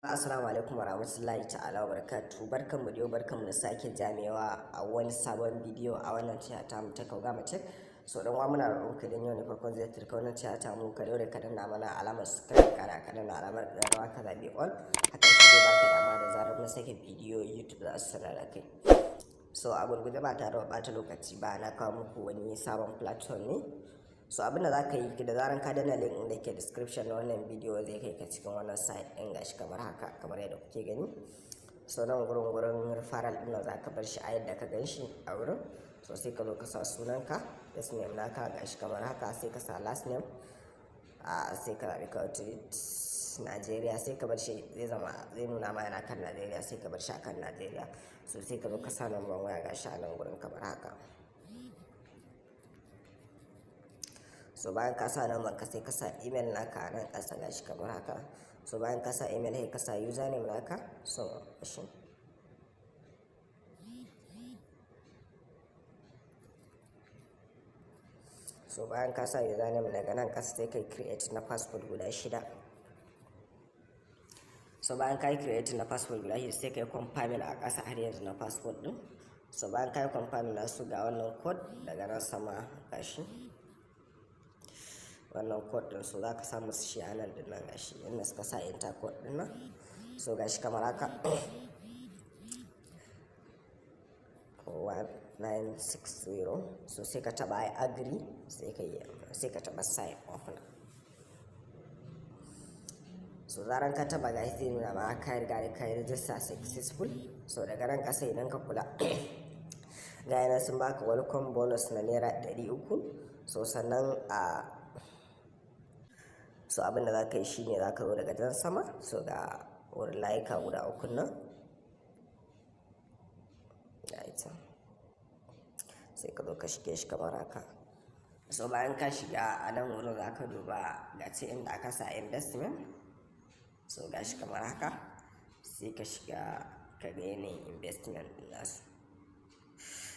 Assalamu alaikum warahmatullahi ta'ala wabarakatuh. Barkanmu da yau, barkanmu da sake jamewa a wani sabon bidiyo a wannan tasha ta mu ta Kaugama Tech. So dan uwa, muna roƙon ka, idan yau ne farkon zai turka wannan tasha ta mu, ka daure ka danna mana alamar subscribe, kana ka danna alamar ƙararrawa, ka zaɓi all. Hakan shi zai baka dama da zarar mun sake bidiyo, YouTube za su sanar da kai. So a gurguje, ba tare da ɓata lokaci ba, na kawo muku wani sabon platform ne. So abinda za ka yi, da zaran ka danna link da ke description na wannan bidiyo, zai kai ka cikin wannan site ɗin. Gashi kamar haka, kamar yadda kuke gani. So nan gurin referral ɗin nan, za ka bar shi a yadda ka gan shi a wurin. So sai ka zo ka sa sunanka, first name naka, gashi kamar haka, sai ka sa last name, a sai ka zaɓi country Najeriya, sai ka bar shi, zai zama zai nuna ma yana kan Najeriya, sai ka bar shi akan Najeriya. So sai ka zo ka sa number waya, gashi a nan gurin kamar haka. So bayan ka sa number ka, sai ka sa email naka a nan ƙasa, gashi kamar haka. So bayan ka sa email, sai ka sa username naka. So shi so bayan ka sa username, daga nan ƙasa sai kai create na password guda shida. So bayan ka yi create na password guda shida, sai kai confirming a ƙasa har yanzu na password ɗin. So bayan ka yi confirming nasu, ga wannan code daga nan sama, gashi wannan code din. So za ka samu shi a nan din nan, gashi inda suka sa enter code din nan. So gashi kamar haka, 1960. So sai ka taba "I agree", sai ka yi, sai ka taba sign up na. So zaran ka taba, gashi zai nuna ma ka riga da ka yi register successful. So daga nan kasa, idan ka kula, ga yana sun baka welcome bonus na ₦300. So sannan a so abin da za ka yi shine, za ka zo daga can sama. So ga wurin layuka guda uku nan, ga ita, sai ka zo ka shige shi kamar haka. So bayan ka shiga, a nan wurin za ka duba ga ce inda aka sa investment. So ga shi kamar haka, sai ka shiga ka ga yanayin investment ɗin nasu.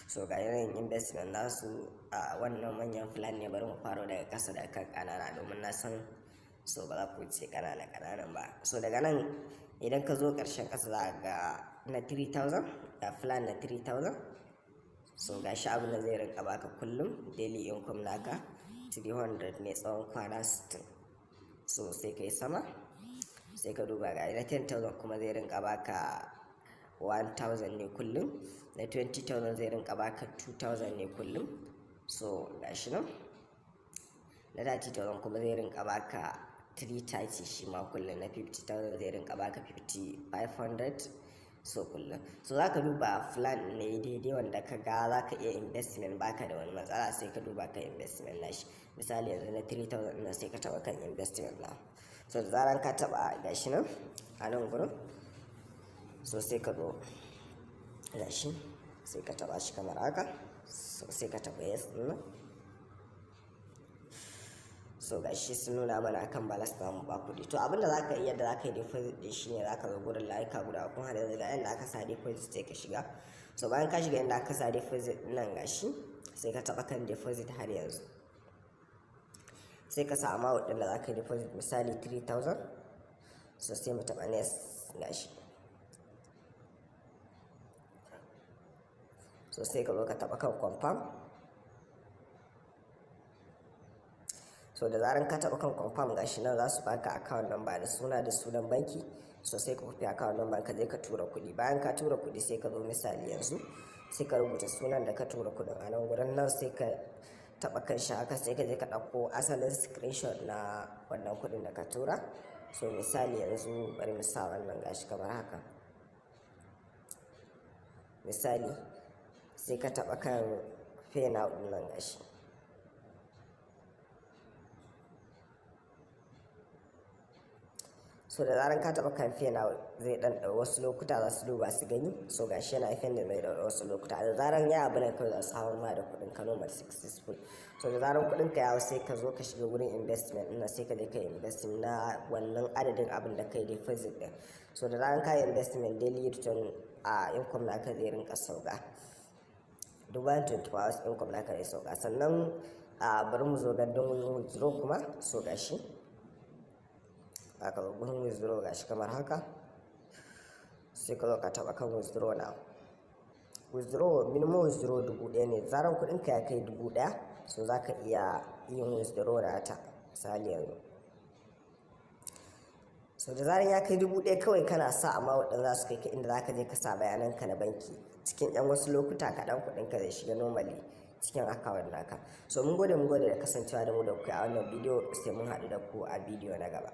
So ga yanayin investment nasu a wannan manyan plan ne. Bari mu faro daga ƙasa, da kan ƙanana, domin na san so ba za ku ce ƙanana ƙananan ba. So daga nan, idan ka zo ƙarshen ƙasa, za ga na 3000, ga plan na 3000. So ga shi abin da zai rinka baka kullum, daily income naka 300 ne tsawon kwana 60. So sai ka yi sama, sai ka duba ga na 10,000 kuma, zai rinka baka 1000 ne kullum. Na 20,000 zai rinka baka 2000 ne kullum. So ga shi nan, na 30,000 kuma zai rinka baka 330 shi ma kullum. Na 50,000 zai rinka baka 5500 so kullum. So za ka duba plan ne daidai wanda ka ga za ka iya investment, baka da wani matsala, sai ka duba ka investment nashi. Misali yanzu na 3000 ɗin, sai ka taɓa kan investment na. So da zaran ka taɓa, gashi nan a nan gurin. So sai ka zo, gashi, sai ka taɓa shi kamar haka. So sai ka taɓa yes ɗin nan. So gashi sun nuna mana akan balance namu ba kuɗi. To abinda zaka iya da zaka yi deposit din shine, zaka zo gurin layuka guda uku har yanzu, ga inda aka sa deposit, sai ka shiga. So bayan ka shiga inda aka sa deposit nan, gashi, sai ka taɓa kan deposit har yanzu, sai ka sa amount ɗin da zaka yi deposit, misali 3000. So sai mu taɓa next, gashi. So sai ka zo ka taɓa kan confirm. So da zaran ka taɓa kan confirm, gashi nan za su baka account number da suna da sunan banki. So sai ka copy account number, ka je ka tura kuɗi. Bayan ka tura kuɗi, sai ka zo, misali yanzu, sai ka rubuta sunan da ka tura kuɗin a nan gurin nan, sai ka taɓa kan shi haka, sai ka je ka ɗauko asalin screenshot na wannan kuɗin da ka tura. So misali yanzu, bari mu sa wannan, gashi kamar haka. Misali, sai ka taɓa kan pay now ɗin nan, gashi. So da zaran ka taɓa kan pay now, zai ɗan ɗau wasu lokuta, za su duba su gani. So gashi yana pending, zai ɗau wasu lokuta. Da zaran ya abu ne kawai, za su hawar ma da kuɗin ka normal, successful. So da zaran kuɗin ka ya hau, sai ka zo ka shiga wurin investment ɗin, sai ka je ka investment na wannan adadin abin da ka yi deposit ɗin. So da zaran ka yi investment, daily return a income naka zai rinka sauka. Duk bayan 24 hours income naka zai sauka. Sannan a bari mu zo gandun withdraw kuma. So gashi, aka zo gurin withdraw, gashi kamar haka. Sai ka zo ka taɓa kan "Withdraw now". Withdraw, minimum withdraw 1000 ne. Zaran kuɗinka ya kai 1000, so za ka iya yin withdraw nata. Misali yanzu, so da zaran ya kai 1000 kawai, kana sa amount ɗin, za su kai ka inda za ka je ka sa bayananka na banki. Cikin 'yan wasu lokuta kaɗan, kuɗinka zai shiga normally cikin account naka. So mun gode, mun gode da kasancewa da mu da ku a wannan bidiyo. Sai mun haɗu da ku a bidiyo na gaba.